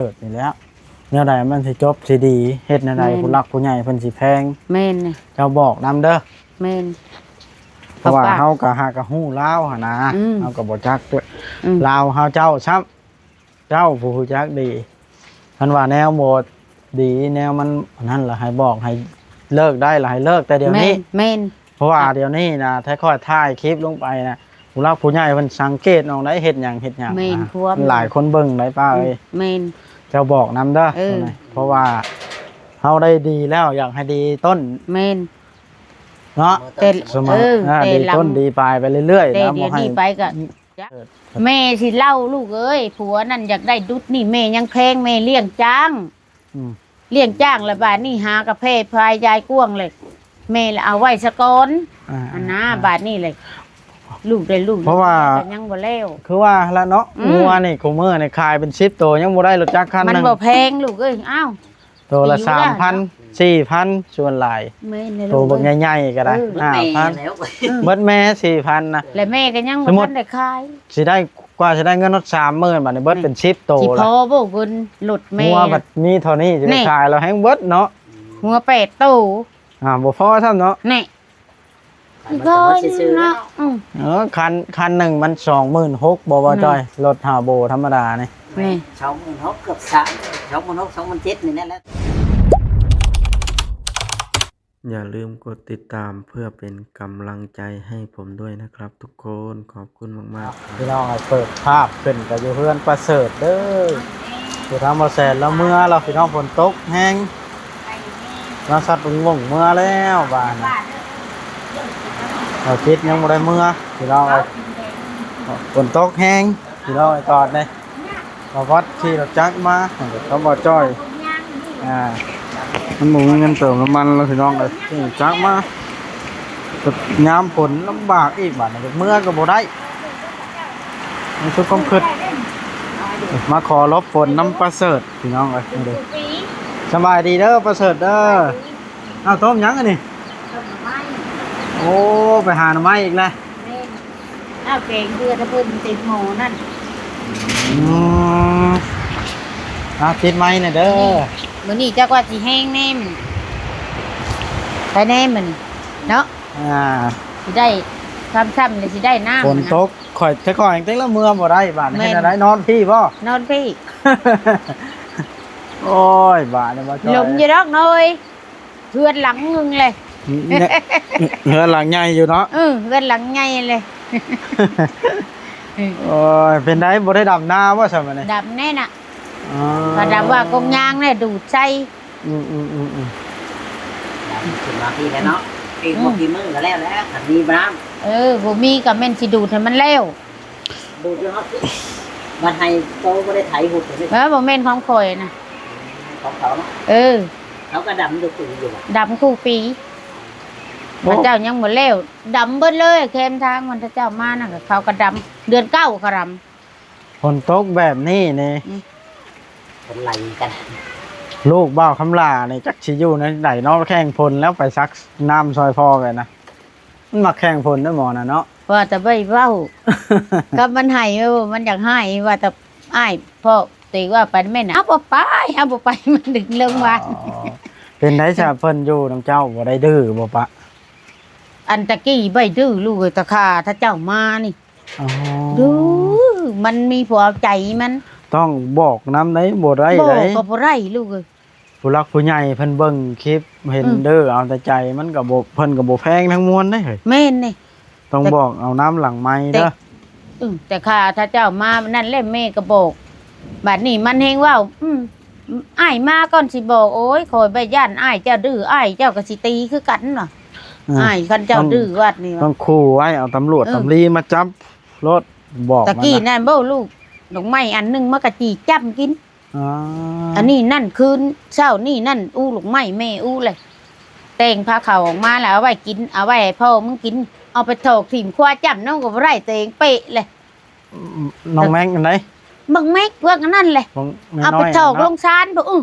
ເກີດນີ້ແຫຼະ ແນວໃດມັນຊິຈົບຊິດີ ເຮັດແນວໃດ ແມ່ນ ຜູ້ຫຼັກຜູ້ໃຫຍ່ເພິ່ນຊິແພງ ແມ່ນນະ ເຈົ້າບອກນຳເດີ ແມ່ນ ເພາະວ່າເຮົາກໍຫາກໍຮູ້ລາວຫັ້ນນະ ອືມ ເຮົາກໍບໍ່ຈັກ ອືມ ລາວເຮົາເຈົ້າຊ້ຳ ເຈົ້າຜູ້ຮູ້ຈັກດີ ຄັນວ່າແນວບໍ່ດີ ແນວມັນອັນນັ້ນລະ ໃຫ້ບອກ ໃຫ້ເລີກໄດ້ລະ ໃຫ້ເລີກແຕ່ດຽວນີ້ ແມ່ນ ແມ່ນ ເພາະວ່າດຽວນີ້ນະ ຖ້າຂ້ອຍຖ່າຍຄລິບລົງໄປນະ ຜູ້ຫຼັກຜູ້ໃຫຍ່ເພິ່ນສັງເກດອອກໄດ໋ ເຮັດຫຍັງເຮັດຫຍັງ ແມ່ນ ນະ ຄວາມ ຫຼາຍຄົນເບິ່ງໄດ໋ປ້າເອີຍ ອືມ ແມ່ນ ເຈົ້າບອກນຳເດີ ເອີ ເພາະວ່າເຮົາໄດ້ດີແລ້ວ ຢາກໃຫ້ດີຕົ້ນ ແມ່ນ ເນາະ ແຕ່ ສະເໝີ ເອີ ເອີ ແຕ່ ດີ ຫຼັງ ຕົ້ນດີປາຍໄປເລື້ອຍໆ ແຕ່ ນະ ດຽວນີ້ໄປກໍ ອືມ ແມ່ຊິເລົ່າ ລູກເອີຍ ຜົວນັ້ນຢາກໄດ້ດຸດນີ້ ແມ່ຍັງແພງ ແມ່ລ້ຽງຈ້າງ ອືມ ລ້ຽງຈ້າງ ແລ້ວບາດນີ້ຫາກະແຜ່ພາຍຢາຍກວ້າງເລີຍ ແມ່ລະເອົາໄວ້ສະກ່ອນ ອ່າ ອັນນາ ອ່າ ບາດນີ້ເລີຍ ລູກໄດ້ລູກ ເພາະວ່າ ແມ່ກໍຍັງບໍ່ແລ້ວ ຄືວ່າຫັ້ນລະເນາະ ອືມ ງົວນີ້ ຄູ່ມື້ນີ້ຂາຍເປັນສິບໂຕ ຍັງບໍ່ໄດ້ລົດຈັກຄັນໜຶ່ງ ມັນບໍ່ແພງລູກເອີຍ ອ້າວ ໂຕລະສາມພັນ ສີ່ພັນ ສ່ວນຫຼາຍ ແມ່ນແລ້ວ ໂຕບັກໃຫຍ່ໆກໍໄດ້ ເອີ ຫ້າພັນ ເບິດແມ່ສີ່ພັນນະ ແລະແມ່ກໍຍັງບໍ່ທັນໄດ້ຂາຍ ຊິໄດ້ ກວ່າຊິໄດ້ເງິນຮອດສາມໝື່ນ ບາດນີ້ເບິດເປັນສິບໂຕ ຊິພໍບໍ່ເງິນລົດແມ່ ງົວບັດມີເທົ່ານີ້ ຊິໄປຂາຍແລ້ວແຮງເບິດເນາະ ງົວແປດໂຕ ອ່າ ບໍ່ພໍຊ້ຳເນາະ ແນ່ ມັນກໍເບິດຊື່ໆເນາະ ອືມ ເອີ ຄັນ ຄັນໜຶ່ງມັນສອງໝື່ນຫົກບໍ່ ບໍ່ ອືມ ຈ້ອຍ ລົດຮາໂບທຳມະດານີ້ ແມ່ນ ສອງໝື່ນຫົກ ເກືອບສາມ ສອງໝື່ນຫົກ ສອງໝື່ນເຈັດນີ້ແຫຼະ. ຢ່າลืมกดติดตามเพื่อเป็นกำลังใจให้ผมด้วยนะครับทุกคน ขอบคุณมากๆ ພີ່ນ້ອງເອີຍ ເປີດພາບຂຶ້ນກໍຢູ່ເຮືອນປະເສີດເດີ ຢູ່ທາງບໍ່ແສນລາວເມືອລາວ ພີ່ນ້ອງ ຝົນຕົກແຮງ ມາສັດວົງເມືອແລ້ວບາດນີ້ ເອົາຈິດຍັງບໍ່ໄດ້ເມືອ ພີ່ນ້ອງເອີຍ ຝົນຕົກແຮງ ພີ່ນ້ອງເອີຍ ຕອນນີ້ ບ່າວວັດຂີ່ລົດຈັກມາກັບບ່າວຈ້ອຍ ອ່າ ມັນບໍ່ມີເງິນເຕີມນ້ຳມັນແລ້ວ ພີ່ນ້ອງເອີຍ ຂີ່ຈັກມາ ຍາມຝົນລຳບາກອີກບາດນີ້ ເມືອກໍບໍ່ໄດ້ ໃນສຸດຄວາມຄິດ ມາຂໍຫຼົບຝົນນຳປະເສີດ ພີ່ນ້ອງເອີຍ ສະບາຍດີເດີປະເສີດເດີ ອ້າວ ຕົ້ມຫຍັງອັນນີ້? ຕົ້ມໜໍ່ໄມ້ ໂອ້ ໄປຫາໜໍ່ໄມ້ອີກແລ້ວ ແມ່ນ ອ້າວ ແກງເພື່ອຕະເພິ່ນເຕັມໝໍ້ນັ້ນ ອືມ ອ່າ ປິດໄມແດ່ເດີ ມື້ນີ້ຈັກວ່າຊິແຮງແດ່ ໄປແດ່ມື້ນີ້ເນາະ ອ່າ ຊິໄດ້ຄ່ຳໆ ແລ້ວຊິໄດ້ນ້ຳ ຝົນຕົກ ຂ້ອຍ ແຕ່ຂ້ອຍແຕ່ລະເມືອບໍ່ໄດ້ບາດນີ້ ແມ່ນ ເຮັດແນວໃດ ນອນພີ້ບໍ່? ນອນພີ້ ໂອ້ຍ ບາດນີ້ບໍ່ ລົມຢູ່ດອກນ້ອຍ ເຮືອນຫຼັງໜຶ່ງເລີຍ ເຮືອນຫຼັງໃຫຍ່ຢູ່ເນາະ ເອີ ເຮືອນຫຼັງໃຫຍ່ເລີຍ ໂອ້ຍ ເປັນໃດ ບໍ່ໄດ້ດຳນາບໍ່ຊະມື້ນີ້? ດຳແນ່ນະ ອໍ ກໍດຳວ່າກົງຍາງແຫຼະ ດູດໃສ່ ອືມໆໆໆ ດຳຂຶ້ນມາພີ້ແລ້ວເນາະ ອີກບໍ່ ອືມ ກີ່ມື້ກໍແລ້ວແຫຼະ ຄັນມີນ້ຳ ເອີ ບໍ່ມີກໍແມ່ນຊິດູດໃຫ້ມັນແລ້ວ ດູດຢູ່ເນາະ ບັດໃຫ້ໂຕບໍ່ໄດ້ໄຖຫຸດເລີຍ ເອີ ບໍ່ແມ່ນຂອງຂ້ອຍນະ ຂອງເຂົາເນາະ ເອີ ເຂົາກໍດຳທຸກປີຢູ່ບໍ່? ດຳຄູ່ປີ ໂອ້ ເຂົາເຈົ້າຍັງບໍ່ແລ້ວ ດຳເບິດເລີຍ ແຄມທາງມັນ ເຂົາເຈົ້າມານະ ເຂົາກໍດຳ ເດືອນເກົ້າເຂົາດຳ ຝົນຕົກແບບນີ້ນີ້ ອືມ ເພິ່ນໄລ່ກັນ ລູກບ່າວຄຳຫຼ້ານີ້ຈັກຊິຢູ່ແນວໃດເນາະ ແຂ່ງຝົນແລ້ວ ໄປສັກນ້ຳຊ່ອຍພໍ່ໄປນະ ມັນມັກແຂ່ງຝົນເດີໝໍ້ນະເນາະ ວ່າແຕ່ໄວ້ເວົ້າ ກໍມັນໄຫ້ ມັນຢາກໄຫ້ ວ່າແຕ່ອ້າຍພໍ່ເຕວ່າໄປແມ່ນ ເອົາບໍ່ໄປ ເອົາບໍ່ໄປ ມັນດຶງລົງມາ ອໍ ເປັນໃດຊະ ເພິ່ນຢູ່ນຳເຈົ້າບໍ່ໄດ້ດື້ບໍ່ປະ? ອັນຕະກີ້ໄວ້ດື້ລູກເອີຍ ຕະຂ້າຖ້າເຈົ້າມານີ້ ອໍ ດື້ ມັນມີຜູ້ເອົາໃຈມັນ ຕ້ອງບອກນຳໄດ໋ ບໍ່ໄດ້ ບໍ່ ໄດ໋ ກໍບໍ່ໄດ້ລູກເອີຍ ຜູ້ຫຼັກຜູ້ໃຫຍ່ເພິ່ນເບິ່ງຄລິບເຫັນ ອືມ ເດີ ເອົາແຕ່ໃຈ ມັນກໍບໍ່ ເພິ່ນກໍບໍ່ແພງທັງມວນເດ້ເຮີ້ຍ ແມ່ນນີ້ ຕ້ອງບອກເອົານຳຫຼັງໄມເດີ ແຕ່ ອືມ ແຕ່ຂ້າຖ້າເຈົ້າມານັ້ນແຫຼະ ແມ່ກໍບອກ ບາດນີ້ມັນແຮງເວົ້າ ອືມ ອ້າຍມາກ່ອນຊິບອກ ໂອ້ຍ ຂ້ອຍບໍ່ຢ້ານອ້າຍເຈົ້າດື້ ອ້າຍເຈົ້າກໍຊິຕີຄືກັນວ່າ ເອີ ອ້າຍຄັນເຈົ້າ ຕ້ອງ ດື້ວັດນີ້ວ່າ ຕ້ອງຂູ່ໄວ້ ເອົາຕຳຫຼວດ ເອີ ຕຳລີມາຈັບໂລດ ບອກ ຕະກີ້ນັ້ນ ນັ້ນບໍ່ລູກ ດອກໄມ້ອັນໜຶ່ງມັນກໍຈີ່ຈ້ຳກິນ ອໍ ອັນນີ້ນັ້ນ ຄືນເຊົ້ານີ້ນັ້ນ ອູ້ດອກໄມ້ແມ່ອູ້ແຫຼະ ແຕ່ງພາເຂົ້າອອກມາແລ້ວ ເອົາໄວ້ກິນ ເອົາໄວ້ໃຫ້ພໍ່ມຶງກິນ ເອົາໄປຖອກຖິ້ມ ຄວ້າຈ້ຳນຳກໍບໍ່ໄດ້ ຕົວເອງເປະເລີຍ ນ້ອງແມັກອັນໃດ? ບັກແມັກພວກອັນນັ້ນແຫຼະ ເອົາໄປຖອກລົງຊານພຸ້ນ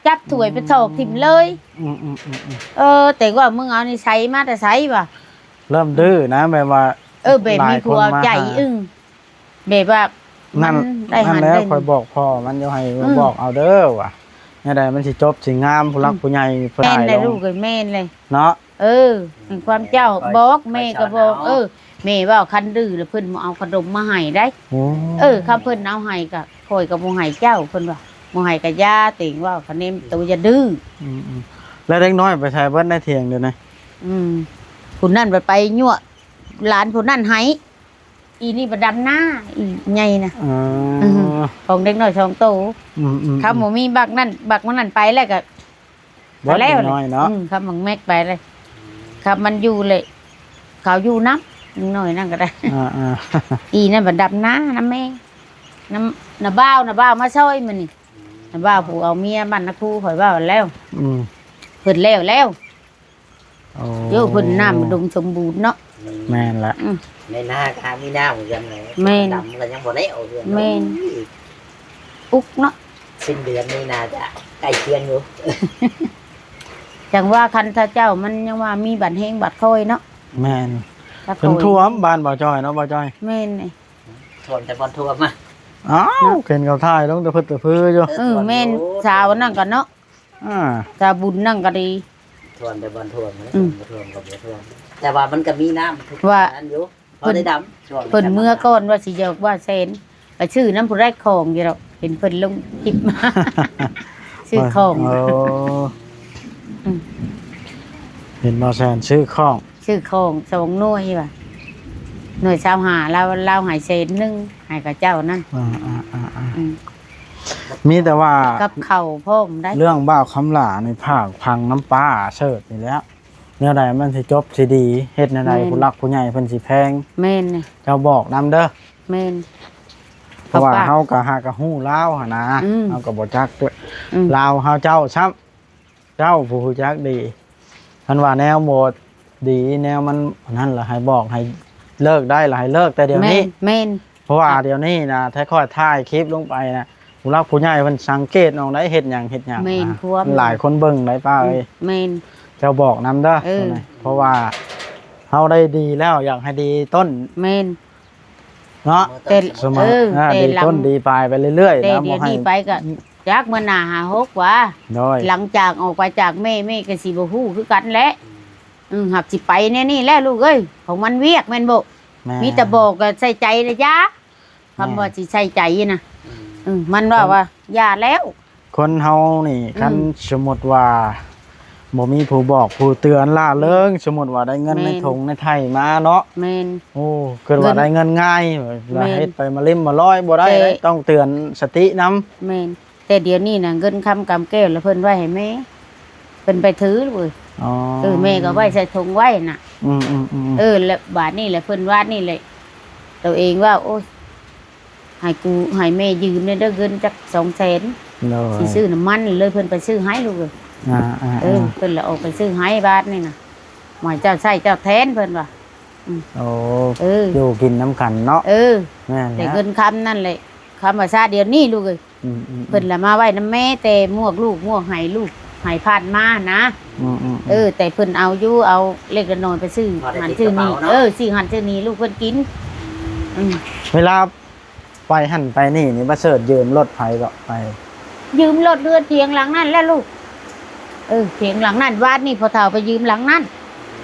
ຈັບຖ້ວຍໄປຖອກຖິ້ມເລີຍ ອືມໆໆໆ ເອີ ແຕ່ວ່າມຶງເອົານິໄສມາແຕ່ໃສວະ ເລີ່ມດື້ນະ ແບບວ່າ ເອີ ແບບມີຜູ້ເອົາໃຈ ອືມ ແບບວ່າມັນ ໄດ້ຫັ້ນ ນັ້ນແຫຼະ ໄດ້ ຂ້ອຍບອກພໍ່ມັນຢູ່ ໃຫ້ ອືມ ບອກເອົາເດີວ່າ ແນວໃດມັນຊິຈົບຊິງາມ ຜູ້ຫຼັກ ອືມ ຜູ້ໃຫຍ່ເພິ່ນ ແມ່ນແຫຼະ ຫຼາຍ ລູກເອີຍ ແມ່ນເລີຍ ເນາະ ເອີ ອືມ ຄວາມເຈົ້າ ຂ້ອຍ ບອກ ແມ່ກໍບອກ ຂ້ອຍສອນເອົາ ເອີ ແມ່ເວົ້າ ຄັນດື້ແລ້ວເພິ່ນບໍ່ເອົາຂະໜົມມາໃຫ້ໄດ໋ ໂອ້ ເອີ ຄັນເພິ່ນເອົາໃຫ້ກໍ ຂ້ອຍກໍບໍ່ໃຫ້ເຈົ້າ ເພິ່ນວ່າ ບໍ່ໃຫ້ກໍຢ່າ ເຕັງເວົ້າ ຄະເໜັງໂຕຢ່າດື້ ອືມໆ ແລ້ວເດັກນ້ອຍໄປໃສເບິດໃນທ່ຽງດຽວນີ້? ອືມ ຜູ້ນັ້ນໄປ ໄປຍົວະຫຼານຜູ້ນັ້ນໃຫ້ ອີນີ້ໄປດຳນາ ອີໃຫຍ່ນະ ເອີ ອືມ ຂອງເດັກນ້ອຍສອງໂຕ ອືມໆໆ ຄັນບໍ່ມີບັກນັ້ນ ບັກມັນນັ້ນໄປແລ້ວກໍ ບໍ່ ແລ້ວ ເດັກນ້ອຍເນາະ ອືມ ຄັນບັກແມັກໄປແລ້ວ ຄັນມັນຢູ່ແລ້ວ ເຂົາຢູ່ນຳ ເດັກນ້ອຍນັ້ນກໍໄດ້ ອ່າໆ ອີນັ້ນໄປດຳນານຳແມ່ ນຳ ນ້າບ່າວ ນ້າບ່າວມາຊ່ອຍມື້ນີ້ ນ້າບ່າວຜູ້ເອົາເມຍບ້ານນາຄູ ຂ້ອຍເວົ້າແລ້ວ ອືມ ເພິ່ນແລ້ວແລ້ວ ໂອ້ ໂຍ ເພິ່ນນ້ຳອຸດົມສົມບູນເນາະ ແມ່ນລະ ອືມ ໃນນາກໍມີນ້ຳຄືກັນແຫຼະ ແມ່ນ ດຳກໍຍັງບໍ່ແລ້ວເຮືອນ ແມ່ນ ໂອ້ຍ ອຸກເນາະ ສິ້ນເດືອນນີ້ໜ້າຈະໃກ້ຄຽງຢູ່ ຈັ່ງວ່າຄັນເຂົາເຈົ້າມັນຍັງວ່າມີບາດແຮງບາດຄອຍເນາະ ແມ່ນ ນ້ຳຖ້ວມບ້ານບ່າວຈ້ອຍເນາະ ບ່າວຈ້ອຍ ແມ່ນ ຖ້ວມແຕ່ບ່ອນຖ້ວມມາ ອ້າວ ເນາະ ເຫັນເຂົາຖ່າຍລົງແຕ່ເພິດແຕ່ເພີຢູ່ ເອີ ແມ່ນ ສາວນັ້ນກໍເນາະ ອ່າ ສາວບຸນນັ້ນກໍດີ ຖ້ວມແຕ່ບ່ອນຖ້ວມ ອືມ ຖ້ວມກໍບໍ່ຖ້ວມ ແຕ່ວ່າມັນກໍມີນ້ຳທຸກ ວ່າ ນັ້ນຢູ່ ພໍໄດ້ດຳ ເພິ່ນເມືອກ່ອນວ່າຊິຢອກວ່າແສນ ໄປຊື້ນຳຜູ້ໃດຂອງຢູ່ດອກ ເຫັນເພິ່ນລົງຄລິບມາ ຊື້ຂອງ ໂອ້ ອືມ ເຫັນບ່າວແສນຊື້ຂອງ ຊື້ຂອງສອງໜ່ວຍວ່າ ໜ່ວຍຊາວຫ້າ ລາວ ລາວໃຫ້ແສນໜຶ່ງ ໃຫ້ເຂົາເຈົ້ານັ້ນ ອ່າໆໆໆ ອືມ ມີແຕ່ວ່າ ກັບເຂົ້າພ້ອມໄດ໋ ເລື່ອງບ່າວຄຳຫຼ້ານີ້ ຜາກຝັງນຳປ້າເສີດນີ້ແຫຼະ ແນວໃດມັນຊິຈົບຊິດີ ເຮັດແນວໃດ ແມ່ນ ຜູ້ຫຼັກຜູ້ໃຫຍ່ເພິ່ນຊິແພງ ແມ່ນ ເຈົ້າບອກນຳເດີ ແມ່ນ ເພາະວ່າເຮົາກໍຫາກະຮູ້ລາວຫັ້ນນະ ອືມ ເຮົາກໍບໍ່ຈັກ ອືມ ລາວເຮົາເຈົ້າຊ້ຳ ເຈົ້າຜູ້ຮູ້ຈັກດີ ຄັນວ່າແນວບໍ່ດີ ແນວມັນອັນນັ້ນລະ ໃຫ້ບອກ ໃຫ້ເລີກໄດ້ລະ ໃຫ້ເລີກແຕ່ດຽວນີ້ ແມ່ນ ແມ່ນ ເພາະວ່າດຽວນີ້ນະ ຖ້າຂ້ອຍຖ່າຍຄລິບລົງໄປນະ ຜູ້ຫຼັກຜູ້ໃຫຍ່ເພິ່ນສັງເກດອອກໄດ໋ ເຮັດຫຍັງເຮັດຫຍັງ ແມ່ນ ນະ ຄວາມ ຫຼາຍຄົນເບິ່ງໄດ໋ປ້າເອີຍ ອືມ ແມ່ນ ເຈົ້າບອກນຳເດີ ເອີ ເພາະວ່າເຮົາໄດ້ດີແລ້ວ ຢາກໃຫ້ດີຕົ້ນ ແມ່ນ ເນາະ ແຕ່ ສະເໝີ ເອີ ອ່າ ແຕ່ ດີ ຕົ້ນດີປາຍໄປເລື້ອຍໆ ແຕ່ ນະ ດຽວນີ້ໄປກໍຈັກມື້ໜ້າຫາຫົກວ່າ ໂດຍ ຫຼັງຈາກອອກໄປຈາກແມ່ ແມ່ກໍຊິບໍ່ຮູ້ຄືກັນແຫຼະ ອືມ ຫາກຊິໄປແນວນີ້ແຫຼະລູກເອີຍ ຂອງມັນວຽກແມ່ນບໍ່? ແມ່ນ ມີແຕ່ບອກກໍໃສ່ໃຈນະ ຢ່າ ຄຳວ່າ ແມ່ນ ຊິໃສ່ໃຈນະ ອືມ ເອີ ມັນວ່າ ຄົນ ວ່າຢ່າແລ້ວ ຄົນເຮົານີ້ ອືມ ຄັນສົມມຸດວ່າບໍ່ມີຜູ້ບອກຜູ້ເຕືອນ ລ່າເລີງ ອືມ ສົມມຸດວ່າໄດ້ເງິນ ແມ່ນ ໃນຖົງໃນໄຖມາເນາະ ແມ່ນ ໂອ້ ຄິດວ່າ ເງິນ ໄດ້ເງິນງ່າຍ ແມ່ນ ເຮັດໄປມາເລັມມາລອຍບໍ່ໄດ້ ແຕ່ ໄດ້ ຕ້ອງເຕືອນສະຕິນຳ ແມ່ນ ແຕ່ດຽວນີ້ນະ ເງິນຄຳກຳແກ້ວລະເພິ່ນໄວ້ໃຫ້ແມ່ ເພິ່ນໄປຖືເວີຍ ອໍ ເອີ ແມ່ກໍໄວ້ໃສ່ຖົງໄວ້ນະ ອືມໆໆ ເອີ ແລ້ວບາດນີ້ແຫຼະ ເພິ່ນວາດນີ້ແຫຼະ ໂຕເອງວ່າ ໂອ້ຍ ໃຫ້ກູ ໃຫ້ແມ່ຢືມແດ່ເດີ ເງິນຈັກສອງແສນ ໂດຍ ຊິຊື້ນ້ຳມັນ ເລີຍເພິ່ນໄປຊື້ໃຫ້ລູກເອີຍ ອ່າໆໆ ເອີ ເພິ່ນລະອອກໄປຊື້ໃຫ້ບາດນີ້ນະ ໃຫ້ເຈົ້າໃຊ້ເຈົ້າແທນ ເພິ່ນວ່າ ອືມ ໂອ້ ເອີ ຢູ່ກິນນຳກັນເນາະ ເອີ ແມ່ນແຫຼະ ແຕ່ເງິນຄຳນັ້ນແຫຼະ ຄຳວ່າຊາດດຽວນີ້ລູກເອີຍ ອືມໆໆ ເພິ່ນລະມາໄວ້ນຳແມ່ ແຕ່ໝວກລູກ ໝວກໃຫ້ລູກ ໃຫ້ຜ່ານມານະ ອືມໆໆ ເອີ ແຕ່ເພິ່ນເອົາຢູ່ ເອົາເລັກເລັກນ້ອຍໄປຊື້ຫັ້ນຊື້ນີ້ ເອີ ຊື້ຫັ້ນຊື້ນີ້ລູກເພິ່ນກິນ ອືມ ເວລາ ໄປຫັ້ນໄປນີ້ນີ້ ປະເສີດຢືມລົດໃຜເກາະໄປ? ຢືມລົດເຮືອນຖຽງຫຼັງນັ້ນແຫຼະລູກ ເອີ ຖຽງຫຼັງນັ້ນ ວານນີ້ພໍ່ເຖົ້າໄປຢືມຫຼັງນັ້ນ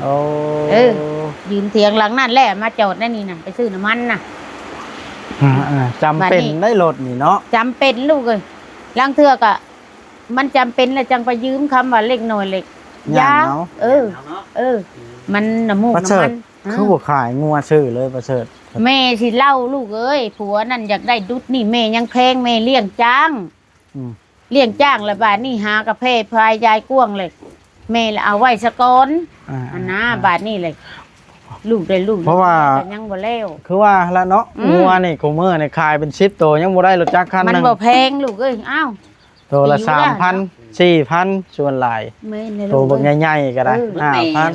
ໂອ້ ເອີ ຢືມຖຽງຫຼັງນັ້ນແຫຼະ ມາຈອດໃນນີ້ນະ ໄປຊື້ນ້ຳມັນນະ ອ່າໆ ຈຳເປັນໄດ໋ລົດນີ້ເນາະ ຈຳເປັນລູກເອີຍ ລາງເທື່ອກະ ມັນຈຳເປັນແລ້ວຈັ່ງໄປຢືມ ຄຳວ່າເລັກນ້ອຍເລັກ ຢ້ານເອົາ ເອີ ເອີ ມັນນ້ຳມູກນ້ຳມັນ ຄືບໍ່ຂາຍງົວຊື້ເລີຍປະເສີດ ແມ່ຊິເລົ່າລູກເອີຍ ຜົວນັ້ນຢາກໄດ້ດຸດນີ້ ແມ່ຍັງແພງ ແມ່ລ້ຽງຈ້າງ ອືມ ລ້ຽງຈ້າງ ແລ້ວບາດນີ້ຫາກະແຜ່ພາຍຢາຍກວ້າງເລີຍ ແມ່ລະເອົາໄວ້ສະກ່ອນ ອ່າ ອັນນາ ອ່າ ບາດນີ້ເລີຍ ລູກໄດ້ລູກ ເພາະວ່າ ແມ່ກໍຍັງບໍ່ແລ້ວ ຄືວ່າຫັ້ນລະເນາະ ອືມ ງົວນີ້ ຄູ່ມື້ນີ້ຂາຍເປັນສິບໂຕ ຍັງບໍ່ໄດ້ລົດຈັກຄັນໜຶ່ງ ມັນບໍ່ແພງລູກເອີຍ ອ້າວ ໂຕລະສາມພັນ ສີ່ພັນ ສ່ວນຫຼາຍ ແມ່ນແຫຼະ ໂຕບັກໃຫຍ່ໆກໍໄດ້ ເອີ ຫ້າພັນ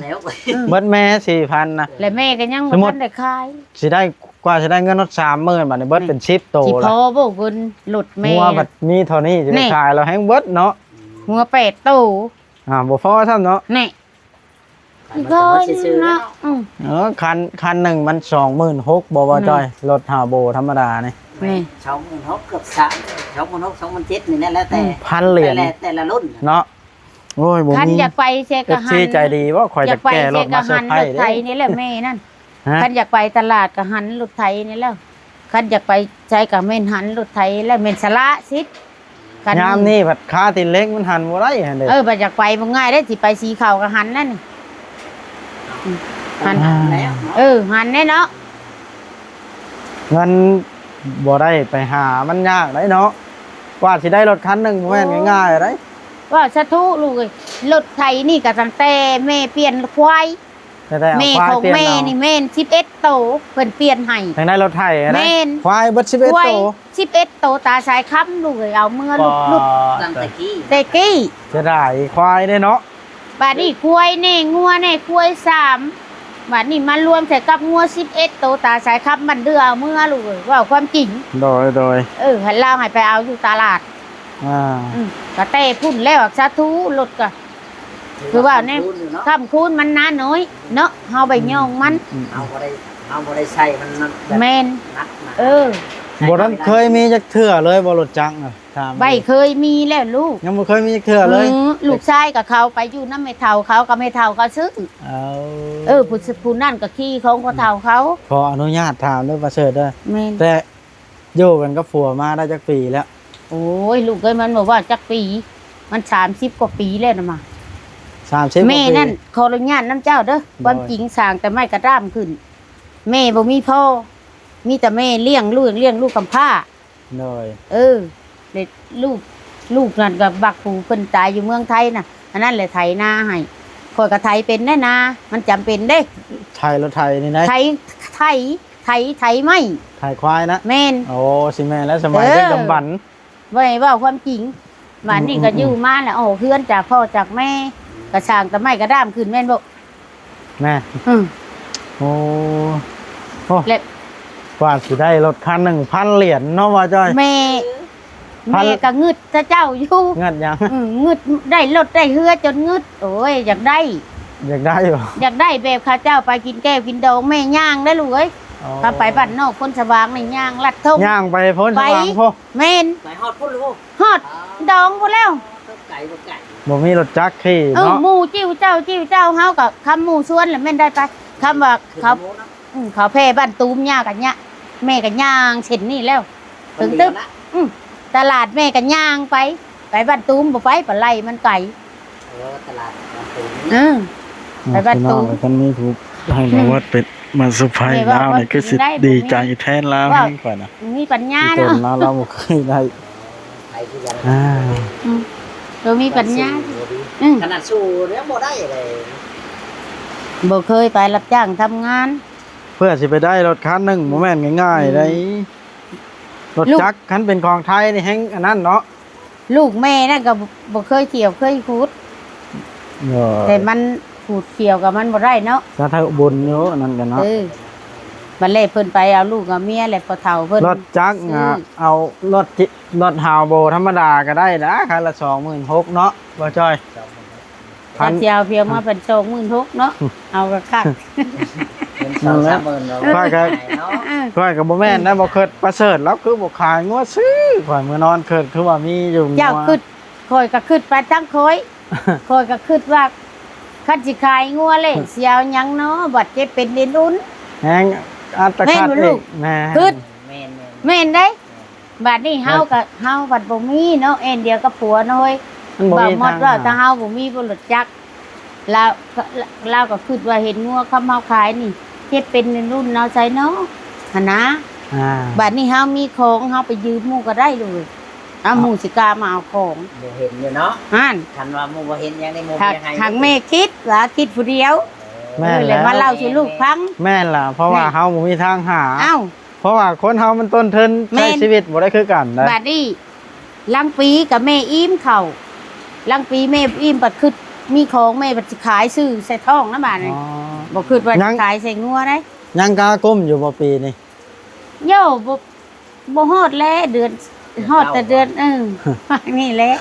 ເບິດແມ່ສີ່ພັນນະ ແລະແມ່ກໍຍັງບໍ່ທັນໄດ້ຂາຍ ຊິໄດ້ ກວ່າຊິໄດ້ເງິນຮອດສາມໝື່ນ ບາດນີ້ເບິດເປັນສິບໂຕ ຊິພໍບໍ່ເງິນລົດແມ່ ງົວບັດມີເທົ່ານີ້ ຊິໄດ້ຂາຍແລ້ວແຮງເບິດເນາະ ງົວແປດໂຕ ອ່າ ບໍ່ພໍຊ້ຳເນາະ ນີ້ ຄືເນາະ ອືມ ເອີ ຄັນ ຄັນໜຶ່ງມັນສອງໝື່ນຫົກບໍ່ ບໍ່ຈ່ອຍ ລົດຫ້າໂບທຳມະດານີ້ ນີ້ ສອງໝື່ນຫົກ ເກືອບສາມ ສອງໝື່ນຫົກ ສອງໝື່ນເຈັດ ນີ້ແຫຼະ ແລ້ວແຕ່ ອືມ ພັນຫຼຽນ ແຕ່ລະ ແຕ່ລະລຸ້ນເນາະ. ໂອ້ຍ ບໍ່ມີ ຄັນຢາກໄປເຊກະຫັນ ເອັຟຊີໃຈດີບໍ່? ຂ້ອຍຈະແກ່ລົດມາເຊີໄພເດ້ ຢາກໄປເຊກະຫັນລົດໄຖນີ້ແຫຼະແມ່ນັ້ນ. ຮະ? ຄັນຢາກໄປຕະຫຼາດກະຫັນລົດໄຖນີ້ແຫຼະ ຄັນຢາກໄປໃສກະແມ່ນຫັນລົດໄຖແລ້ວ ແມ່ນສະຫຼະສິດ. ຄັນ ຍາມນີ້ພັດຄາຕີນເຫຼັກມັນຫັນບໍ່ໄດ້ຫັ້ນເດ້. ເອີ ບັດຢາກໄປບໍ່ງ່າຍເດ້ ຊິໄປສີເຂົ້າກະຫັນນັ້ນ ອືມ ຫັນ ອ່າ ເອີ ຫັນແດ່ເນາະ. ເງິນບໍ່ໄດ້ໄປຫາມັນຍາກໄດ໋ເນາະ ກວ່າຊິໄດ້ລົດຄັນໜຶ່ງບໍ່ແມ່ນ ໂອ້ ງ່າຍໆໄດ໋. ເວົ້າສາທຸລູກເອີຍ ລົດໄຖນີ້ກະຕັ້ງແຕ່ແມ່ປ່ຽນຄວາຍ ແຕ່ໄດ້ເອົາຄວາຍປ່ຽນເອົາ ແມ່ຂອງແມ່ນີ້ແມ່ນສິບເອັດໂຕ ເພິ່ນປ່ຽນໃຫ້. ຈັ່ງໄດ້ລົດໄຖຫັ້ນນະ ແມ່ນ ຄວາຍເບິດສິບເອັດໂຕ ຄວາຍສິບເອັດໂຕ ຕາສາຍຄຳລູກເອີຍ ເອົາເມືອລຸດ ເອີ ຕັ້ງແຕ່ກີ້ ແຕ່ກີ້ ເສຍດາຍຄວາຍເດ້ເນາະ. ບາດນີ້ຄວາຍແດ່ ງົວແດ່ ຄວາຍສາມ ບາດນີ້ມາລວມໃສ່ກັບງົວສິບເອັດໂຕ ຕາສາຍຄຳມັນເດືອເອົາເມືອລູກເອີຍ ເວົ້າຄວາມຈິງ. ໂດຍ ໂດຍ ເອີ ໃຫ້ລາວໃຫ້ໄປເອົາຢູ່ຕະຫຼາດ ອ່າ ອືມ ກະແຕ່ພຸ້ນແລ້ວ ສາທຸ ລົດກະ ຄືວ່າແນວ ຄ້ຳຄູນມັນໜາໜ້ອຍເນາະ ເຮົາໄປຍ່ອງມັນ ອືມ ເຮົາບໍ່ໄດ້ ເຮົາບໍ່ໄດ້ໃຊ້ມັນ ມັນແບບ ແມ່ນ ໜັກໜາ ເອີ ບໍ່ທັນເຄີຍມີຈັກເທື່ອເລີຍບໍ່ ລົດຈັກນະ? ຖາມ ໄປເຄີຍມີແລ້ວລູກ ຍັງບໍ່ເຄີຍມີຈັກເທື່ອເລີຍ. ອືມ ລູກຊາຍກະເຂົາໄປຢູ່ນຳແມ່ເຖົ້າເຂົາ ກະແມ່ເຖົ້າເຂົາຊື້. ເອີ ເອີ ຜູ້ ຜູ້ນັ້ນກະຂີ່ຂອງພໍ່ເຖົ້າເຂົາ. ຂໍອະນຸຍາດຖາມເດີ ປະເສີດເດີ ແມ່ນ ແຕ່ຢູ່ກັນກັບຜົວມາໄດ້ຈັກປີແລ້ວ? ໂອ້ຍ ລູກເອີຍ ມັນບໍ່ວ່າຈັກປີ ມັນສາມສິບກວ່າປີແລ້ວນະມາ. ສາມສິບກວ່າປີ ແມ່ນັ້ນ ຂໍອະນຸຍາດນຳເຈົ້າເດີ ໂດຍ ຄວາມຈິງສ້າງແຕ່ໄມ້ກະດ້າມຂຶ້ນ ແມ່ບໍ່ມີພໍ່ ມີແຕ່ແມ່ລ້ຽງລູກ ລ້ຽງລູກກຳພ້າ. ໂດຍ ເອີ ແລະ ລູກ ລູກນັ້ນກະບັກຜູ້ເພິ່ນຕາຍຢູ່ເມືອງໄທນະ ອັນນັ້ນແຫຼະໄຖນາໃຫ້. ຂ້ອຍກະໄຖເປັນແດ່ນາ ມັນຈຳເປັນເດ້. ໄຖລົດໄຖນີ້ນະ? ໄຖ ໄຖ ໄຖ ໄຖໄມ້ ໄຖຄວາຍນະ? ແມ່ນ. ໂອ້ ຊິແມ່ນແລ້ວ ສະໄໝ ເອີ ດຶກດຳບັນ ບໍ່ໃຫ້ເວົ້າຄວາມຈິງ. ບາດນີ້ກະ ອືມ ຢູ່ມາແລ້ວ ອອກເຮືອນຈາກພໍ່ຈາກແມ່ ກະສ້າງແຕ່ໄມ້ກະດ້າມຂຶ້ນແມ່ນບໍ່? ແມ່ນ ອືມ ໂອ້ ໂອ້ ແລະ ກວ່າຊິໄດ້ລົດຄັນໜຶ່ງ ພັນຫຼຽນເນາະ ວ່າຈ້ອຍ. ແມ່ ພັນ ແມ່ກະງຶດແຕ່ເຈົ້າຢູ່. ງຶດຫຍັງ? ອືມ ງຶດໄດ້ລົດໄດ້ເຮືອຈົນງຶດ. ໂອ້ຍ ຢາກໄດ້ ຢາກໄດ້ບໍ່? ຢາກໄດ້ແບບເຂົາເຈົ້າໄປກິນແກ້ວກິນດອງ. ແມ່ຍ່າງເດີລູກເອີຍ. ອໍ ຖ້າໄປບ້ານນອກຄົນສະຫວ່າງນີ້ຍ່າງລັດທົ່ງ ຍ່າງໄປໂພນສະຫວ່າງພຸ້ນ. ແມ່ນ ໄປຮອດພຸ້ນແລ້ວບໍ່? ຮອດດອງພຸ້ນແລ້ວ. ໄກບໍ່ໄກ ບໍ່ມີລົດຈັກຂີ່ ເອີ ເນາະ ໝູ່ຈິ້ວເຈົ້າ ຈິ້ວເຈົ້າ ເຮົາກະ ຄຳໝູ່ຊວນລະແມ່ນໄດ້ໄປ. ຄຳວ່າເຂົາ ອືມ ເຂົາແຜ່ບ້ານຕູມ ຍ່າກະຍ່າ ແມ່ກະຍ່າງເສັ້ນນີ້ແລ້ວ ເຖິງຕຶບ ອືມ ຕະຫຼາດແມ່ກະຍ່າງໄປ ໄປບ້ານຕູມບໍ່ໄປ ປາໄລ່ມັນໄກ. ເອີ ຕະຫຼາດບ້ານຕູມ ເອີ ໄປບ້ານຕູມ. ຄັນມີຜູ້ໃຫ້ມາວັດເປັນມາເຊີໄພລາວນີ້ ຄືຊິດີໃຈແທນລາວແຮງຂ້ອຍນະ. ມີປັນຍາເນາະ ລາວ ລາວບໍ່ເຄີຍໄດ້ ໄປຄືກັນ ອ່າ ອືມ ບໍ່ມີປັນຍາ ອືມ ຂະໜາດສູ້ຍັງບໍ່ໄດ້ເລີຍ. ບໍ່ເຄີຍໄປຮັບຈ້າງທຳງານ ເພື່ອຊິໄປໄດ້ລົດຄັນໜຶ່ງ ອືມ ບໍ່ແມ່ນງ່າຍໆ ອືມ ໄດ໋. ລົດຈັກ ລູກ ຄັນເປັນຂອງໄທນີ້ແຮງອັນນັ້ນເນາະ. ລູກແມ່ນັ້ນກະບໍ່ເຄີຍຂຽວເຄີຍຂູດ ແຕ່ມັນຂູດຂຽວກັບມັນບໍ່ໄດ້ເນາະ. ສາທຸບຸນຢູ່ນັ້ນກະເນາະ. ເອີ ບັດແລກເພິ່ນໄປເອົາລູກເອົາເມຍແຫຼະ ພໍ່ເຖົ້າເພິ່ນ ລົດຈັກ ຊື້ ອະ ເອົາລົດ ລົດເຮົາບໍ່ທຳມະດາກະໄດ້ນະ ຄັນລະສອງໝື່ນຫົກເນາະ ບໍ່ຈ້ອຍ. ຄັນຊິເອົາພຽງມາເປັນສອງໝື່ນຫົກເນາະ ເອົາກະຄັກ ເງິນສອງສາມໝື່ນເນາະ ຂ້ອຍກະ ເອີ ຂ້ອຍກະບໍ່ແມ່ນນະ ບໍ່ເຄີຍປະເສີດ ລາວຄືບໍ່ຂາຍງົວຊື້. ຂ້ອຍມື້ນອນເຄີຍ ຄືວ່າມີຢູ່ ເຈົ້າຄຶດ ຂ້ອຍກະຄຶດໄປທາງຂ້ອຍ ຂ້ອຍກະຄຶດວ່າ ຄັນຊິຂາຍງົວແລ້ວຊິເອົາຫຍັງເນາະ ບາດເຈັບເປັນເອັນອຸ່ນ ແຮງອັດຕະຂັດອີກ. ແມ່ນບໍ່ລູກ? ແມ່ນ ຄຶດ ແມ່ນໆ ແມ່ນເດ້. ບາດນີ້ເຮົາກະ ເຮົາພັດບໍ່ມີເນາະ ແອນດຽວກັບຜົວເນາະເຮີ້ຍ. ບໍ່ເວົ້າໝົດ ເວົ້າແຕ່ເຮົາບໍ່ມີລົດຈັກ ລາວ ລາວກະຄຶດວ່າເຫັນງົວຄຳເຮົາຂາຍນີ້ ເຈັບເປັນລຸ້ນເອົາໃສເນາະ ຫັ້ນນະ. ອ່າ ບາດນີ້ເຮົາມີຂອງ ເຮົາໄປຢືມໝູ່ກະໄດ້ເລີຍ. ເອົາ ໝູ່ຊິກ້າມາເອົາຂອງ ບໍ່ເຫັນຢູ່ເນາະ ຫັ້ນ. ຄັນວ່າໝູ່ບໍ່ເຫັນຫຍັງໃນໝູ່ ທາງ ທາງແມ່ຄິດວ່າຄິດຜູ້ດຽວ. ເອີ ແມ່ນແລ້ວ ແລ້ວມາເລົ່າສູ່ລູກຟັງ. ແມ່ນລະ ເພາະວ່າເຮົາບໍ່ມີທາງຫາ. ເອົ້າ ເພາະວ່າຄົນເຮົາມັນຕົ້ນທຶນ ແມ່ນ ໃຊ້ຊີວິດບໍ່ໄດ້ຄືກັນໃດ໋. ບາດນີ້ລາງປີກະແມ່ອີ່ມເຂົ້າ ລາງປີແມ່ອີ່ມ ບັດຄຶດມີຂອງ ແມ່ບັດຊິຂາຍຊື້ໃສ່ທ້ອງນະບາດນີ້. ອໍ ບໍ່ຄຶດວ່າ ຍັງ ຊິຂາຍໃສ່ງົວໃດ໋. ຍັງກາກຸ້ມຢູ່ບໍ່ປີນີ້? ໂຢ ບໍ່ ບໍ່ຮອດແລະ ເດືອນ ຮອດແຕ່ເດືອນ ເອີ ນີ້ແຫຼະ.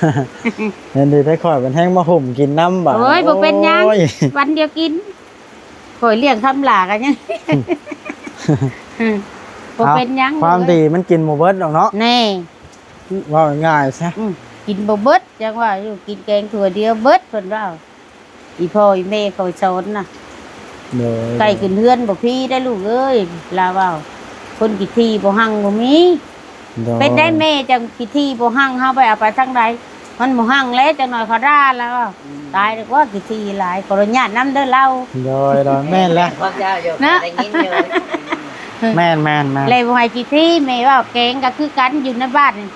ເຫັນດີແທ້ ຂ້ອຍມັນແຮງມາຫຸ້ມກິນນຳບາດ. ໂອ້ຍ ບໍ່ເປັນຫຍັງ ໂອ້ຍ ວັນດຽວກິນ. ຂ້ອຍລ້ຽງຄຳຫຼ້າກະຍັງ ອືມ ອືມ ບໍ່ເປັນຫຍັງ ຄວາມດີມັນກິນບໍ່ເບິດດອກເນາະ ແນ່ ເວົ້າງ່າຍໆຊະ ອືມ ກິນບໍ່ເບິດ ຈັ່ງວ່າຢູ່ ກິນແກງຖ້ວຍດຽວເບິດ ເພິ່ນເວົ້າ ອີພໍ່ອີແມ່ເຂົາສອນນະ ໂດຍ ໃກ້ຂຶ້ນເຮືອນບໍ່ພີໄດ້ລູກເອີຍ ລາວເວົ້າ ຄົນຂີ້ຖີ່ບໍ່ຮັ່ງບໍ່ມີ ໂດຍ ເປັນໄດ້ແມ່ຈັ່ງຂີ້ຖີ່ບໍ່ຮັ່ງ ເຮົາໄປເອົາໄປທາງໃດ ມັນບໍ່ຮັ່ງແລ້ວ ຈັກໜ້ອຍເຂົາດ່າລາວເວົ້າ ອືມ ຕາຍດີກວ່າຂີ້ຖີ່ຫຼາຍ ຂໍອະນຸຍາດນຳເດີລາວ ໂດຍ ໂດຍ ແມ່ນແຫຼະ ພວກເຈົ້າຢູ່ ນະ ໄດ້ຍິນຢູ່ ແມ່ນໆໆ ແລ້ວບໍ່ໃຫ້ຂີ້ຖີ່ ແມ່ເວົ້າ ແກງກໍຄືກັນ ຢູ່ໃນບ້ານນີ້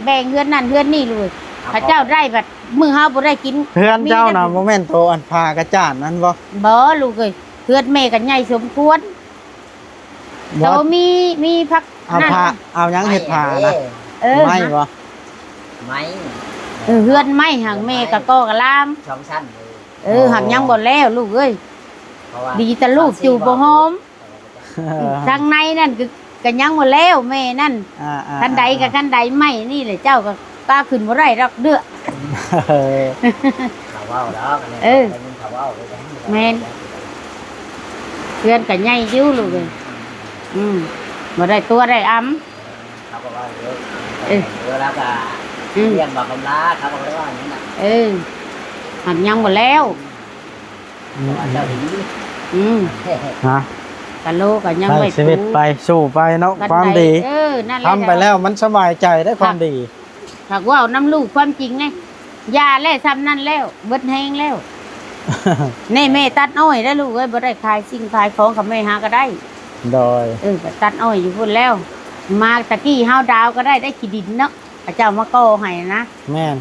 ແບ່ງເຮືອນນັ້ນເຮືອນນີ້ໂລດ ເຂົາເຈົ້າໄດ້ບັດ ມື້ເຮົາບໍ່ໄດ້ກິນ ເຮືອນເຈົ້ານະ ມີແຕ່ ບໍ່ແມ່ນໂຕອັນຜ້າກະຈານນັ້ນບໍ່? ບໍ່ລູກເອີຍ ເຮືອນແມ່ກໍໃຫຍ່ສົມຄວນ ບໍ່ ໂຕມີ ມີຜັກ ເອົາ ນັ້ນ ຜ້າ ເອົາຫຍັງເຮັດຜ້ານະ? ເອີ ໄມ້ບໍ່? ໄມ້ ເອີ ເຮືອນໄມ້ຫັ້ນ ແມ່ກໍກໍ່ກະລາງ ສອງຊັ້ນ ເອີ ເອີ ອໍ ຫາກຍັງບໍ່ແລ້ວລູກເອີຍ ເພາະວ່າ ດີແຕ່ລູກຈູ່ບໍ່ຫອມ ເອີ ທາງໃນນັ້ນກໍ ກໍຍັງບໍ່ແລ້ວແມ່ນັ້ນ ອ່າໆໆ ຄັນໄດກໍຄັນໄດໄມ້ນີ້ແຫຼະ ເຈົ້າກໍກາຂຶ້ນບໍ່ໄດ້ດອກເດີ້ ເຂົາເວົ້າດອກ ເອີ ໄດ້ຍິນເຂົາເວົ້າ ແມ່ນ ເຮືອນກໍໃຫຍ່ຢູ່ລູກເອີຍ ອືມ ບໍ່ໄດ້ຕົວະໄດ້ອຳ ເຂົາກໍເວົ້າຢູ່ ເອີ ເອີ ແລ້ວກໍ ອືມ ລ້ຽງບັກກຳລາ ເຂົາກໍບໍ່ໄດ້ວ່າຫຍັງນະ ເອີ ຫາກຍັງບໍ່ແລ້ວ ອືມ ເຈົ້າດີ ອືມ ຮະ ກະໂລກໍຍັງ ໃຊ້ ໄວ້ ຊີວິດໄປ ສູ້ໄປເນາະ ຄວາມດີ ເອີ ນັ້ນແຫຼະ ທຳໄປແລ້ວມັນສະບາຍໃຈໄດ້ຄວາມດີ ຫາກເວົ້ານຳລູກຄວາມຈິງເດ້ ຢ່າແລ້ວ ສ່ຳນັ້ນແລ້ວ ເບິດແຮງແລ້ວ ນີ້ແມ່ຕັດອ້ອຍໄດ້ລູກເອີຍ ບໍ່ໄດ້ຂາຍສິ່ງຂາຍຂອງ ຄັນແມ່ຫາກໍໄດ້ ໂດຍ ເອີ ກໍຕັດອ້ອຍຢູ່ພຸ້ນແລ້ວ ມາຕະກີ້ເຮົາດາວກໍໄດ້ ໄດ້ຂີ້ດິນເນາະ ເຂົາເຈົ້າມາກໍ່ໃຫ້ນະ ແມ່ນ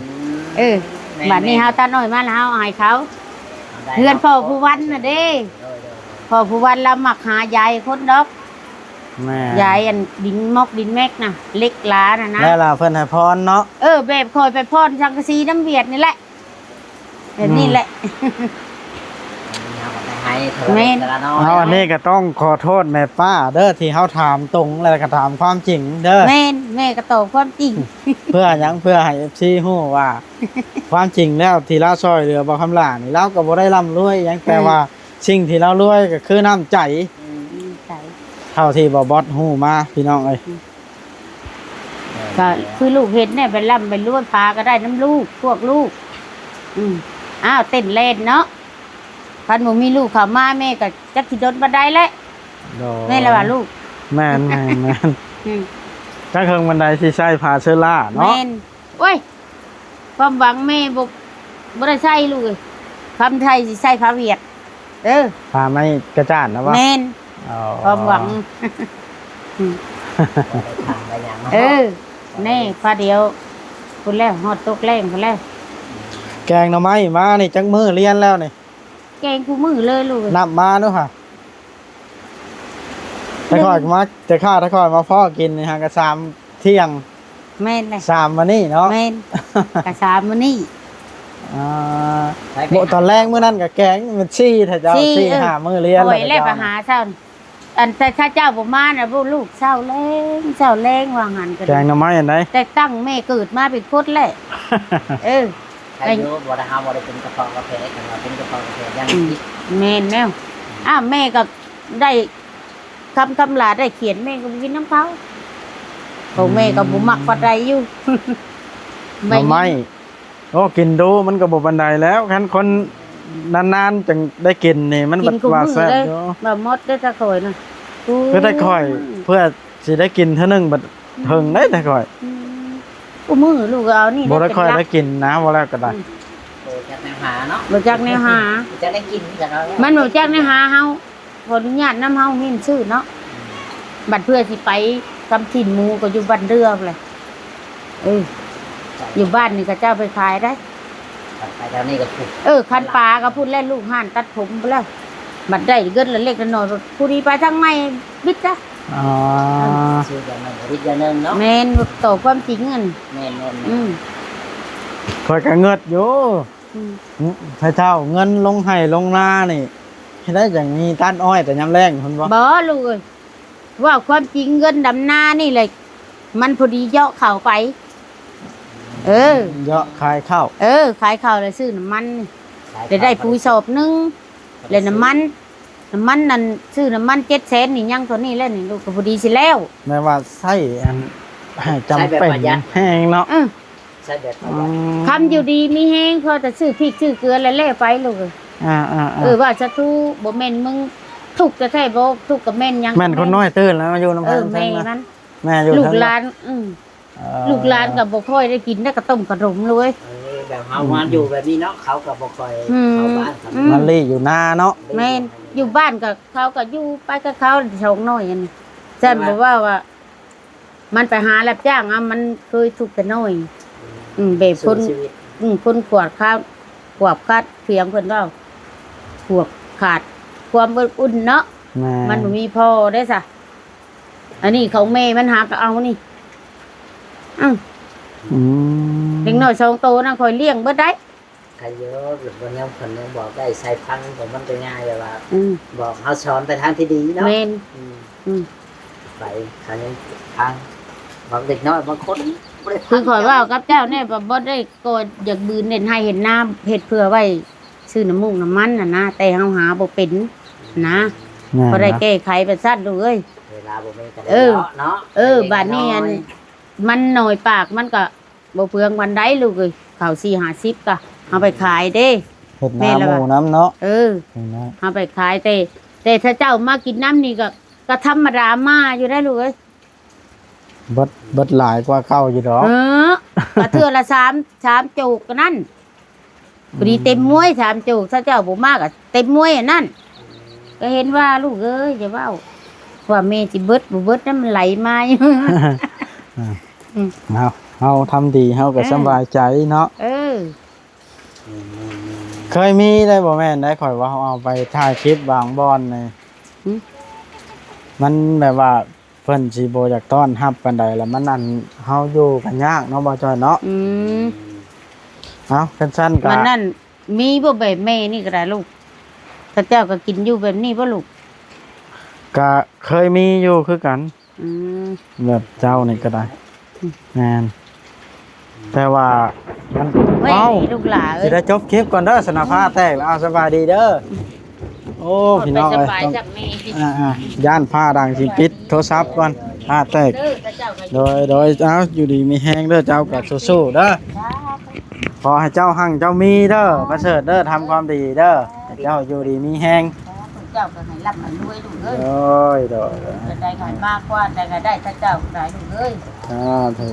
ເອີ ແມ່ນ ບາດນີ້ເຮົາຕັດອ້ອຍມາແລ້ວເຮົາເອົາໃຫ້ເຂົາ ເຮືອນພໍ່ພູວັນນະເດ້ ໂດຍໆ ພໍ່ພູວັນລາວມັກຫາຢາຍຄົນດອກ ແມ່ນ ຢາຍອັນດິນໝອກດິນແມັກນະ ເຫຼັກຫຼານະນະ ແລ້ວລະເພິ່ນໃຫ້ພອນເນາະ ເອີ ແບບຂ້ອຍໄປພອນສັງກະສີນຳຫວຽດນີ້ແຫຼະ ແບບນີ້ແຫຼະ ອືມ ແມ່ນ ເອົາ ອັນນີ້ກໍຕ້ອງຂໍໂທດແມ່ປ້າເດີ ທີ່ເຮົາຖາມຕົງ ແລ້ວກໍຖາມຄວາມຈິງເດີ ແມ່ນ ແມ່ກໍຕອບຄວາມຈິງ ເພື່ອຫຍັງ? ເພື່ອໃຫ້ເອັຟຊີຮູ້ວ່າ ຄວາມຈິງແລ້ວທີ່ລາວຊ່ອຍເຫຼືອບ່າວຄຳຫຼ້ານີ້ ລາວກໍບໍ່ໄດ້ລ່ຳລວຍຫຍັງ ອືມ ແຕ່ວ່າສິ່ງທີ່ລາວລວຍກໍຄືນ້ຳໃຈ ອືມ ນ້ຳໃຈ ເທົ່າທີ່ບ່າວບອດຮູ້ມາ ພີ່ນ້ອງເອີຍ ອືມ ກໍຄືລູກເຫັນແຫຼະ ໄປລ່ຳໄປລວຍ ປາກໍໄດ້ນຳລູກ ພວກລູກ ອືມ ອ້າວ ເຕັ້ນແລ່ນເນາະ ຄັນບໍ່ມີລູກເຂົ້າມາ ແມ່ກໍຈັກຊິດົນປານໃດແຫຼະ ໂດຍ ແມ່ນລະວ່າລູກ ແມ່ນໆໆ ອືມ ຈັກເຖິງປານໃດຊິໃຊ້ຜ້າເຊີລາເນາະ ແມ່ນ ໂອ້ຍ ຄວາມຫວັງແມ່ບໍ່ ບໍ່ໄດ້ໃຊ້ລູກເອີຍ ຄຳໄທຊິໃຊ້ຜ້າຫວຽດ ເອີ ຜ້າໄມ້ກະຈານນະບໍ່? ແມ່ນ ອໍ ຄວາມຫວັງ ອືມ ບໍ່ໄດ້ຖາມໄດ້ຫຍັງເນາະ ເອີ ແນ່ ຟ້າດຽວພຸ້ນແລ້ວ ຮອດຕົກແລງພຸ້ນແລ້ວ ແກງໜໍ່ໄມ້ມານີ້ຈັກມື້ລຽນແລ້ວນີ້? ແກງຄູ່ມື້ເລີຍລູກ ນັບມາດູຫາ ແຕ່ຂ້ອຍມາ ແຕ່ຂ້າ ແຕ່ຂ້ອຍມາພໍ້ກິນນີ້ຫາກະສາມທ່ຽງ ແມ່ນແຫຼະ ສາມມື້ນີ້ເນາະ ແມ່ນ ກະສາມມື້ນີ້ ອ່າ ຕອນແລງມື້ນັ້ນກະແກງແມ່ນສີ່ ຖ້າເຈົ້າ ສີ່ ສີ່ ເອີ ຫ້າມື້ລຽນ ຂ້ອຍແລ້ວ ແລ້ວໄປຫາເຊົ້າ ອັນ ແຕ່ຖ້າເຈົ້າບໍ່ມານະ ລູກເຊົາແລງ ເຊົາແລງວ່າຫັ້ນກໍ ແກງໜໍ່ໄມ້ອັນໃດ ແຕ່ຕັ້ງແມ່ເກີດມາເປັນຄົນແຫຼະ ເອີ ໃຄຢູ່ ບໍ່ໄດ້ ເຮົາບໍ່ໄດ້ເປັນກະເພາະກາແຟ ຄັນວ່າເປັນກະເພາະກາແຟ ຢ້ານ ອືມ ແມ່ນແລ້ວ ອ້າວ ແມ່ກໍໄດ້ ຄຳ ຄຳຫຼ້າໄດ້ຂຽນ ແມ່ກໍບໍ່ກິນນຳເຂົາ ຂອງແມ່ກໍບໍ່ມັກປານໃດຢູ່ ໜໍ່ໄມ້ ໂອ້ ກິນດູມັນກໍບໍ່ປານໃດແລ້ວ ຄັນຄົນນານໆຈັ່ງໄດ້ກິນນີ້ ມັນບັດວ່າແຊບຢູ່ ບໍ່ໝົດເດ້ ຖ້າຂ້ອຍນະ ຄືໄດ້ຂ້ອຍ ເພື່ອຊິໄດ້ກິນເທື່ອໜຶ່ງບັດ ອືມ ເຖິງໄດ້ ແຕ່ຂ້ອຍ ອືມ ຄູ່ມື້ລູກເອົານີ້ ບໍ່ໄດ້ ຂ້ອຍໄດ້ກິນນະ ບໍ່ແລ້ວກໍໄດ້ ອືມ ບໍ່ຈັກແນວຫາເນາະ ບໍ່ຈັກແນວຫາ ບໍ່ຈັກໄດ້ກິນ ມັນບໍ່ຈັກແນວຫາເຮົາ ຂໍອະນຸຍາດນຳເຮົາມີຊື່ເນາະ ບັດເພື່ອຊິໄປກຳຖິ່ນໝູກໍຢູ່ບ້ານເດືອພຸ້ນແຫຼະ ເອີ ຢູ່ບ້ານນີ້ເຂົາເຈົ້າໄປຂາຍໄດ໋ ໄປທາງນີ້ກໍ ເອີ ຄັນປາກໍພຸ້ນແຫຼະ ລູກຮ້ານຕັດຜົມພຸ້ນແຫຼະ ບັດໄດ້ເງິນລະເລັກລະນ້ອຍ ຜູ້ນີ້ໄປທາງໃໝ່ບິດຊະ ອໍ ຊື້ຢ່າງໜຶ່ງກໍຜິດຢ່າງໜຶ່ງເນາະ ແມ່ນ ເວົ້າຄວາມຈິງຫັ້ນ ແມ່ນໆໆ ອືມ ຂ້ອຍກໍເງິດຢູ່ ອືມ ໃຫ້ເຖົ້າເງິນລົງໄຮ່ລົງນານີ້ ເຮັດໄດ້ຈັ່ງມີຕັດອ້ອຍແຕ່ຍາມແລ້ງພຸ້ນບໍ່? ບໍ່ລູກເອີຍ ເວົ້າຄວາມຈິງ ເງິນດຳນານີ້ແຫຼະ ມັນພໍດີເຍາະເຂົ້າໄປ ເອີ ເຍາະຂາຍເຂົ້າ ເອີ ຂາຍເຂົ້າແລ້ວຊື້ນ້ຳມັນນີ້ ແລ້ວໄດ້ປຸ໋ຍສອບໜຶ່ງ ແລ້ວນ້ຳມັນ ນ້ຳມັນນັ້ນ ຊື້ນ້ຳມັນເຈັດແສນນີ້ ຍັງເທົ່ານີ້ແຫຼະນີ້ ລູກກໍພໍດີຊິແລ້ວ. ແມ່ນວ່າໃຊ້ອັນ ໃຫ້ຈຳເປັນແຮງເນາະ. ເອີ ໃຊ້ແບບປະຢັດ. ອືມ ໃຊ້ແບບປະຢັດ. ອືມ ຄຳຢູ່ດີມີແຮງ ພໍແຕ່ຊື້ພິກຊື້ເກືອແລ້ວ ແລ້ວໄປລູກເອີຍ. ອ່າໆໆ ເອີ ວ່າສາທຸ ບໍ່ແມ່ນມຶງທຸກແທ້ໆ ບໍ່ທຸກກໍແມ່ນຫຍັງ. ແມ່ນຄົນນ້ອຍຕື່ນແລ້ວ ມາຢູ່ນຳ ເອີ ໃຜ ແມ່ມັນ ແມ່ຢູ່ ລູກຫຼານ ເທິງເນາະ. ອືມ ເອີ ລູກຫຼານກໍບໍ່ຄ່ອຍໄດ້ກິນໄດ້ກະຕົ້ມຂະໜົມເລີຍ. ເອີ ແບບເຮົາ ອືມ ມາຢູ່ແບບນີ້ເນາະ ເຂົາກໍບໍ່ຄ່ອຍ ອືມ ເຂົ້າບ້ານເຂົາ. ອືມ ມາລີ້ຢູ່ນາເນາະ. ແມ່ນ ຢູ່ບ້ານກໍ ເຂົາກໍຢູ່ໄປກັບເຂົາສອງນ້ອຍອັນນີ້. ແຕ່ວ່າ ຊັ້ນບໍ່ເວົ້າວ່າ ມັນໄປຫາຮັບຈ້າງ ອາ ມັນເຄີຍທຸກແຕ່ນ້ອຍ. ອືມ ອືມ ແບບຄົນ ສູ້ຊີວິດ ອືມ ຄົນຂວາດຂາດ ຂວາບຂາດ ພຽງເພິ່ນເວົ້າ ຂວບຂາດຄວາມອົບອຸ່ນເນາະ. ແມ່ນ ມັນບໍ່ມີພໍ່ເດ້ຊະ. ອັນນີ້ຂອງແມ່ມັນຫາກໍເອົານີ້. ອືມ ອືມ ເດັກນ້ອຍສອງໂຕນັ້ນຂ້ອຍລ້ຽງເບິດໄດ໋. ໃຄຢູ່ ບໍ່ຍາມເພິ່ນຍັງບອກໄດ້ ໃສ່ຟັງຂອງມັນກໍງ່າຍ ແບບວ່າ ອືມ ບອກເຮົາສອນໄປທາງທີ່ດີເນາະ. ແມ່ນ ອືມ ອືມ ໄປ ຄັນຍັງຟັງ ບາງເດັກນ້ອຍບາງຄົນບໍ່ໄດ້ ຄືຂ້ອຍເວົ້າກັບເຈົ້າແນ່ ບໍ່ ບໍ່ໄດ້ກໍຢາກບືນເຮັດໄຮ່ເຮັດນາ ເຮັດເພື່ອໄວ້ຊື້ນ້ຳມູກນ້ຳມັນຫັ້ນນະ ແຕ່ເຮົາຫາບໍ່ເປັນນະ. ແມ່ນ ບໍ່ໄດ້ແກ້ໄຂປານຊັ້ນລູກເອີຍ. ເວລາບໍ່ມີກໍໄດ້ ເອີ ເນາະ ເອີ ບາດນີ້ອັນ ມັນໜ້ອຍປາກມັນກໍ ບໍ່ເປືອງປານໃດລູກເອີຍ ເຂົ້າສີ່ຫ້າສິບກະເຮົາໄປຂາຍເດ້. ເຮັດນາໝູ່ນຳເນາະ. ເອີ ເຮົາໄປຂາຍ ແຕ່ ແຕ່ຖ້າເຈົ້າມາກິນນຳນີ້ກໍ ກໍທຳມະດາມາຢູ່ໄດ໋ລູກເອີຍ. ເບິດ ເບິດຫຼາຍກວ່າເກົ່າຢູ່ດອກ. ເອີ ກໍເທື່ອລະສາມ ສາມໂຈກນັ້ນ. ພໍດີເຕັມມວຍສາມໂຈກ ຖ້າເຈົ້າບໍ່ມາກໍເຕັມມວຍອັນນັ້ນ. ກໍເຫັນວ່າລູກເອີຍ ຢ່າເວົ້າວ່າແມ່ຊິເບິດບໍ່ເບິດນະ ມັນໄຫຼມາຢູ່. ອ່າ ອືມ ເຮົາ ເຮົາທຳດີເຮົາກໍ ເອີ ສະບາຍໃຈເນາະ. ເອີ ເຄີຍມີໄດ໋ ບໍ່ແມ່ນໄດ໋ ຂ້ອຍວ່າເຮົາເອົາໄປຖ່າຍຄລິບບາງບ່ອນນີ້ ຫືມ ມັນແບບວ່າ ເພິ່ນຊິບໍ່ຢາກຕ້ອນຮັບປານໃດ ແລ້ວມັນ ອັນ ເຮົາຢູ່ກັນຍາກເນາະ ບ່າວຈ້ອຍເນາະ. ອືມ ເອົ້າ ຄັນຊັ້ນກະ ມັນນັ້ນ ມີບໍ່ແບບແມ່ນີ້ກໍໄດ້ລູກ ເຂົາເຈົ້າກໍກິນຢູ່ແບບນີ້ບໍ່ລູກ? ກະເຄີຍມີຢູ່ຄືກັນ. ອືມ ແບບເຈົ້ານີ້ກໍໄດ້. ອືມ ແມ່ນ ແຕ່ວ່າມັນ ເວົ້າ ເອີຍ ລູກຫຼາເອີຍ ຊິໄດ້ຈົບຄລິບກ່ອນເດີ ສະນະ ອືມ ຟ້າແຕກແລ້ວ. ເອົາ ສະບາຍດີເດີ. ໂອ້ ພີ່ນ້ອງເອີຍ ສະບາຍຈັກແມ່ ອ່າໆ ຢ້ານຟ້າດັງ ຊິປິດໂທລະສັບກ່ອນ ຟ້າແຕກ. ໂດຍ ໂດຍ ເອົາ ຢູ່ດີມີແຮງເດີ ເຈົ້າກໍສູ້ໆເດີ. ຂໍໃຫ້ເຈົ້າຮັ່ງເຈົ້າມີເດີ ປະເສີດເດີ ທຳຄວາມດີເດີ ໃຫ້ເຈົ້າຢູ່ດີມີແຮງ. ເຈົ້າກໍໃຫ້ລ່ຳໃຫ້ລວຍລູກເອີຍ. ໂດຍ ໂດຍ ອັນໃດກໍໃຫ້ມາກວ່າ ອັນໃດກໍໄດ້ ເຈົ້າກໍໄດ້ລູກເອີຍ. ສາທຸ.